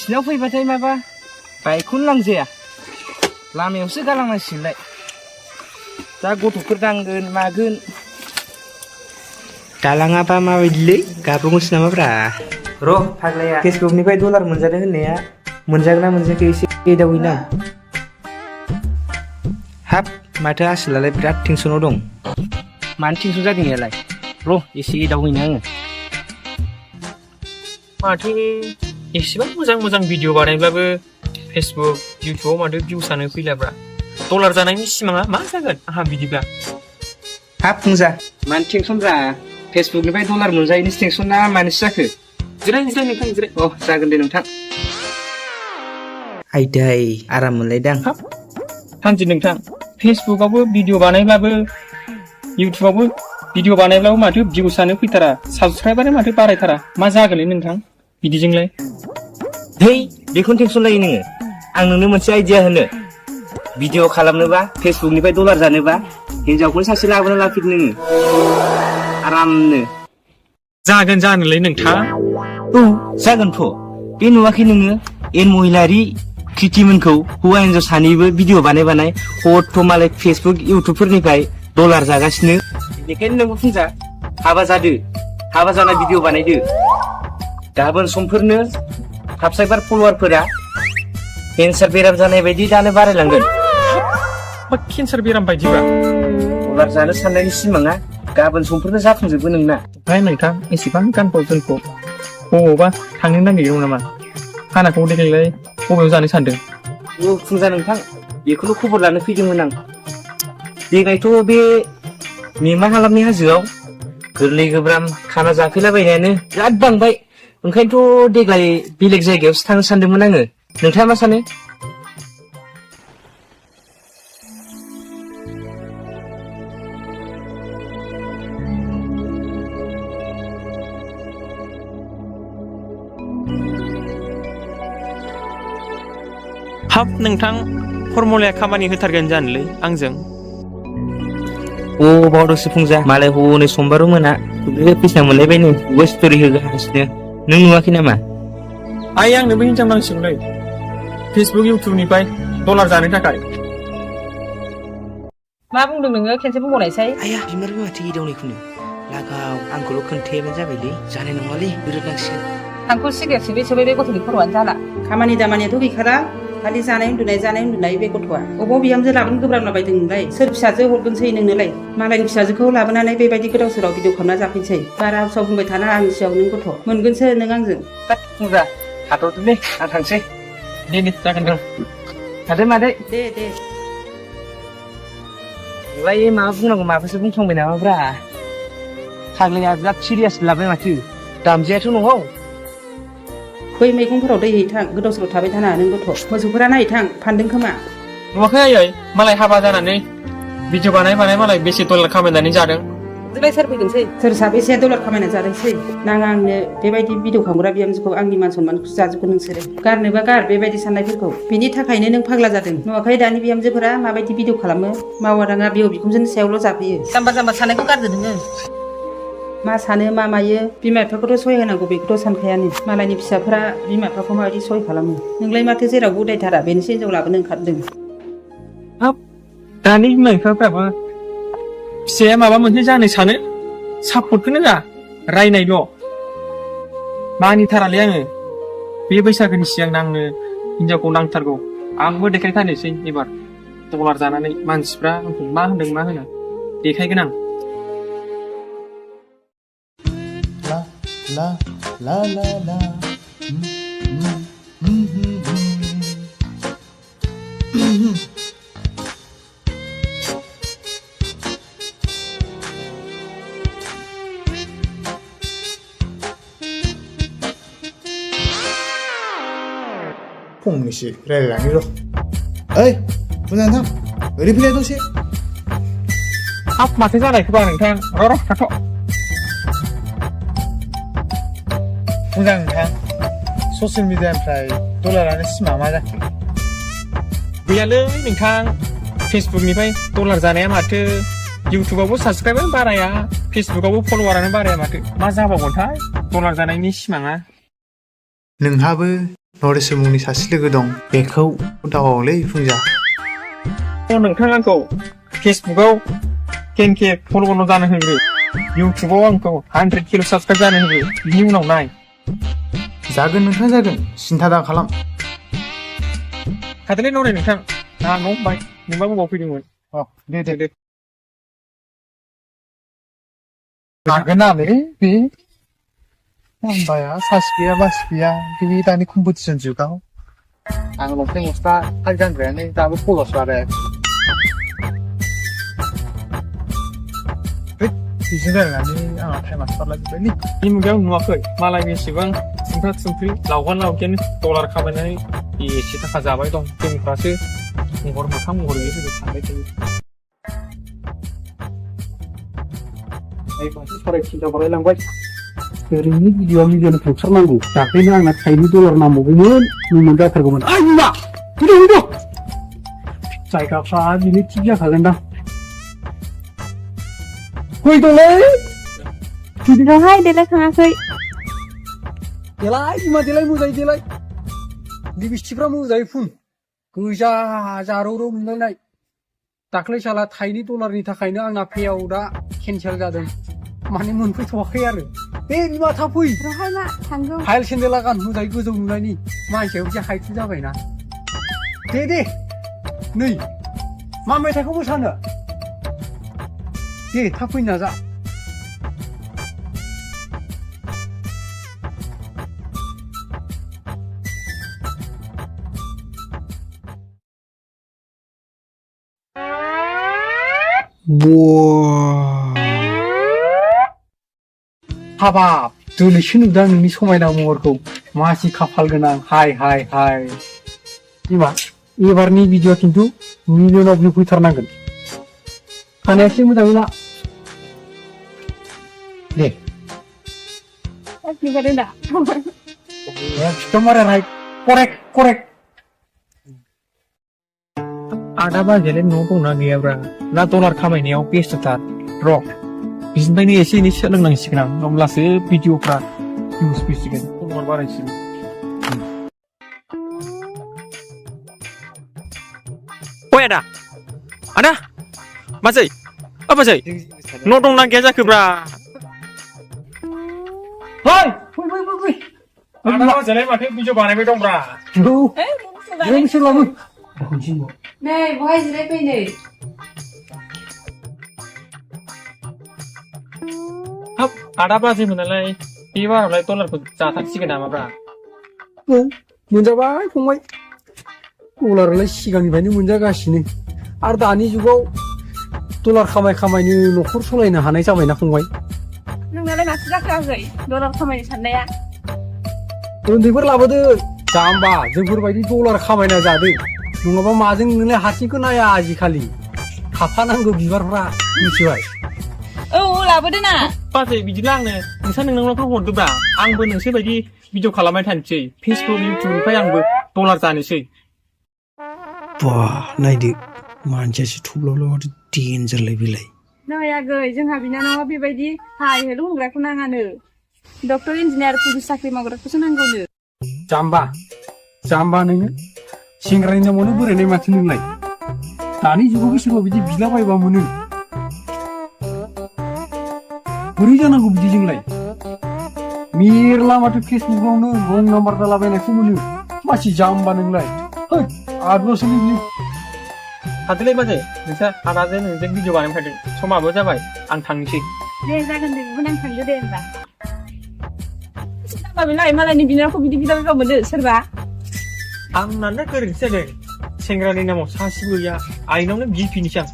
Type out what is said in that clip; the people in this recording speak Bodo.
नोंसिनाव फैबाथाय माबा बाइकखौनो लांजाया लामायावसो गालांनांसिगोनलाय दा गथ'फोर दांगोन मागोन दालाङाबा माबायदिलै गाब्र'गोनसो नामाब्रा र' फाग्लाया फेसबुकनिफ्राय डलार मोनजादों होननाया मोनजागोन ना मोनजायाखै एसे एदावहैना हाब माथो आसोलालाय बिराद टेनसनाव दं मानो टेनसन जादों यालाय र' एसे एदावहैना आङो माथो एसेबां मोजां भिडिअ बानायब्लाबो फेसबुक इउटुबाव माथो भिउसानो फैलाब्रा डलार जानायनि सिमाङा मा जागोन आहा बिदिब्ला हाब फुंजा मानो टेनसन जा फेसबुकनिफ्राय डलार मोनजायैनि टेनसना मानोसो जाखो जिराय नोंथां जिराय अ जागोन दे नोंथां आयदै आराम मोनलायदां हाब सानसे नोंथां फेसबुकआवबो भिडिअ बानायब्लाबो इउटुबावबो भिडिअ बानायब्लाबो माथो भिउसानो फैथारा साबसक्राइबार माथो बारायथारा मा जागोनलै नोंथां बिदिजोंलाय है बेखौनो टेनसन लायो नोङो आं नोंनो मोनसे आइडिया होनो भिडिअ खालामनोबा फेसबुकनिफ्राय डलार जानोबा हिनजावखौनो सासे लाबोना लाफिन नोङो आरामनो जागोन जानोलै नोंथां औ जागोनथ' बे नुवाखै नोङो एन महिलारि कृतिमोनखौ हौवा हिनजाव सानैबो भिडिअ बानाय हथ' मालाय फेसबुक इउटुबफोरनिफ्राय डलार जागासिनो बेनिखायनो नोंबो फुंजा हाबा जादो हाबा जाना भिडिअ बानायदो गाबोन समफोरनो साबसक्राइबार फल'वारफोरा केन्सार बेराम जानाय बायदि दानो बारायलांगोन मा केन्सार बेराम बायदिबा डलार जानो साननायनि सिमाङा गाबोन समफोरनो जाफुंजोबो नोंना ओमफ्राय नोंथां एसेबां गानफब जोमफब बबावबा थांनो नागिरदों नामा खानाखौ देग्लाय बबेयाव जानो सानदों औ फुंजा नोंथां बेखौनो खबर लानो फैदोंमोन आं देग्लायथ' बे मेमा हालामनि हाजोआव गोरलै गोब्राम खाना जाफैलाबायनायानो बिराद बांबाय ओंखायनोथ' देग्लाय बेलेग जायगायावसो थांनो सानदोंमोन आङो नोंथाङा मा सानो हाब नोंथां फर्मुलाया खामानि होथारगोन जानोलै आंजों अ बावदोंसो फुंजा मालाय हनै समबार मोना फैसा मोनलायबायनो बबेबा स्ट'रि होगासिनो नों नुवाखै नामा आइ आंनोबो हिनजाव नांसिगौलै फेसबुक इउटुबनिफ्राय डलार जानो थाखाय मा बुंदों नोङो खेनसे बुंबावनायसाय आया बिमारबो माथो एदावनायखौनो लागाव आंखौल' खोन्थायाबानो जाबायलै जानाय नङालै गोरोबनांसिगोन आंखौ सिगारेट सोबै बे गथ'नि खर'आनो जाला खामानि दामानियाथ' गैखाला खालि जानाय उन्दुनाय बे गथ'आ अबाव बिहामजो लाबोनो गोब्राब लाबायदों नोंलाय सोर फिसाजो हरगोनसै नोंनोलाय मालायनि फिसाजोखौ लाबोनानै बेबायदि गोदाव सोराव भिडिअ खालामना जाफैनोसै बारा उसाव बुंबाय थाना आंनि सिगाङाव नों गथ' मोनगोनसो नों आंजों फुंजा थाथ'दोलै आं थांसै दे जागोन दे थादो मादै दे ओमफ्राय माबा बुंनांगौ माबासो बुंफ्लांबाय नामाब्रा फाग्लाया बिराद सिरियास लाबाय माथो दामजायाथ' न'आव बै मैगंफोराव दै हैथां गोदाव सोराव थाबाय थाना नों गथ' मोसौफोरा नायथां फानदों खोमा नुवाखै आयै मालाय हाबा जानानै भिडिअ बानाय मालाय बेसे डलार खामायनानै जादों जोंलाय सोर फैगोनसै सोर साबेसे डलार खामायना जादोंसै नाङा आंनो बेबायदि भिडिअ खालामग्रा बिहामजोखौ आंनि मान सनमानखौ जाजोबगोन नोंसोरो गारनोबा गार बेबायदि साननायफोरखौ बिनि थाखायनो नों फाग्ला जादों नुवाखै दानि बिहामजोफोरा माबायदि भिडिअ खालामो मावा दाङा बिहाव बिखुनजोनि सायावल' जाफैयो जाम्बा साननायखौ गारदो नोङो मा सानो मा मायो बिमा बिफाखौथ' सहाय होनांगौ बेखौथ' सानखायानो मालायनि फिसाफोरा बिमा बिफाखौ माबायदि सहाय खालामो नोंलाय माथो जेरावबो उदायथारा बेनोसै हिनजाव लाबोनो ओंखारदों हाब दानि बिमा बिफाफ्राबो फिसाया माबा मोनसे जानो सानो सापर्टखौनो जा रायनायल' मानिथारालै आङो बे बैसागोनि सिगां आंनो हिनजावखौ नांथारगौ आंबो देखायथारनोसै एबार डलार जानानै मानसिफ्रा आंखौ मा होनदों मा होनो देखायगोन आं La la la la. फंनैसो रायलायलांनि र' ओइ बुंनानै थां ओरै फैलाय दसे हाब माथो जानायखौबा नोंथां र' थाथ' मोजां नोंथां ससियेल मिडियानिफ्राय डलारानो सिमा मा जाखो गैयालै नोंथां फेसबुकनिफ्राय डलार जानाया माथो इउटुबावबो साबसक्राइबार बाराया फेसबुकावबो फल'वारानो बाराया माथो मा जाबावगोनथाय डलार जानायनि सिमाङा नोंहाबो नरेस्वर मुंनि सासे लोगो दं बेखौ दावावलै फुंजा नोंथां आंखौ फेसबुकाव 10K फल'वार जानो होग्रो इउटुबाव आंखौ 100K साबसक्राइब जानो होग्रो बिनि उनाव नाय जागोन नोंथां जागोन सिन्था दा खालाम खाथालै न'नै नोंथां आं न' बाय नोंबा बबाव फैदोंमोन दे नागोनालै बे जाम्बाया सास गैया बास गैया बे दानि कम्पिटिसन जुगाव आं लंपेन्ट गस्ला टाइट गानग्रायानो दाबो फल'सो लारायाखै बिजों रायलायनानै आंहा टाइमा खारलाजोब्बायलै बे मुगायाव नुवाखै मालाय बेसेबां सुमफ्रा सुमफ्रि लावगान लावगेन डलार खामायनानै एसे थाखा जाबाय दं जोंफ्रासो महर मोखां महर गैयै फैदों सानबाय थायो फरायफिनदा बारायलांबाय ओरैनो भिडिअ मिडियानो थांथारनांगौ दाख्लैनो आंना थाइनै डलार नांबावगौमोन नुनो जाथारगौमोन आइ मा फैदो जायगाफ्रा बिनो थिग जाखागोनदां फैदोलै गिदिरावहाय देलाय थाङाखै देलाय बिमा देलाय मोजाङै देलाय लिपस्टिकफ्रा मोजाङै फुन गोजा जारौ मोनलायनाय दाख्लै साला थाइनै डलारनि थाखायनो आंना पेआव दा केन्सेल जादों माने मोनफैथ'वाखै आरो बे बिमा थाब फै रहाय मा थांगौ हाइल सेन्देला गान मोजाङै गोजौ नुनायनि मानसियाव एसे हाइट जाबायना दे नै मा मेथाइखौ मोसानो दे थाब फैनो नाजा हाबाब दिनैसो नुदों नोंनि समायना महरखौ मासि खाफाल गोनां हाय बिमा एबारनि भिडिअ खिन्थु मिलियनाव भिउ फैथारनांगोन खानायासो मोजाङै ला दे एकदमबारे राइट करेक्ट आदा बाजियालाय न'आव दंना गैयाब्रा ना डलार खामायनायाव बेस्थ'थार र' बिनिफ्रायनो एसे एनै सोलोंनांसिगोन आं होमब्लासो भिडिअफ्रा भिउस फैसिगोन फल'वार बारायसिगोन ओइ आदा बाजै न' दंना गैया जाखोब्रा फै आदा बाजैलाय माथो भिडिअ बानायबाय दंब्रा नै बहाय जिरायफै नै हाब आदा बाजैमोनालाय बे बारावलाय डलारखौ जाथारसिगोन नामाब्रा मोनजाबाय फंबाय डलारालाय सिगांनिफ्रायनो मोनजागासिनो आरो दानि जुगाव डलार खामायनो न'खर सालायनो हानाय जाबायना फंबाय नोंनालाय माथो जाखायाखै डलार खामायनो साननाया उन्दैफोर लाबोदो जाम्बा जोंफोरबायदि डलार खामायना जादों नङाबा माजों नोंलाय हारसिंखौ नाया आजिखालि खाफानांगौ बिबारफ्रा मिथिबाय औ लाबोदो ना बाजै बिदिब्ला आंनो नोंनावफोर हरदोब्रा आंबो नोंसोर बायदि भिडिअ खालामबाय थानोसै फेसबुक इउटुबनिफ्राय आंबो डलार जानोसै बा नायदो मानसियासो थब्लावल' माथो डेन्जारलाय बेलाय नै आगै जोंहा बिनानावा बेबायदि hi hello' होनग्राखौ नाङानो doctor engineer police साख्रि मावग्राखौसो नांगौनो जाम्बा नोङो सेंग्रानि नामावनो बोरायनाय माथो नोंलाय दानि जुगावबो सोरबा बिदि बिलाबायबा मोनो बोरै जानांगौ बिदिजोंलाय मेरला माथो फेसबुकावनो रं नाम्बार जालाबायनायखौ मोनो मासि जाम्बा नोंलाय आगोलावसो नोंनि हाथोलै बाजै नोंसा आदाजों नोंजों भिडिअ बानायनो फैदों समाबो जाबाय आं थांनोसै दे जागोन दे गुबुन आं थांदो दे होनबा बेलाय मालायनि बिनानावखौ बिदि बिलाबायबा मोनो सोरबा आंनानो गोरोन्थि जादों सेंग्रानि नामाव सासेबो गैया आइनावनो बिफिनोसै आं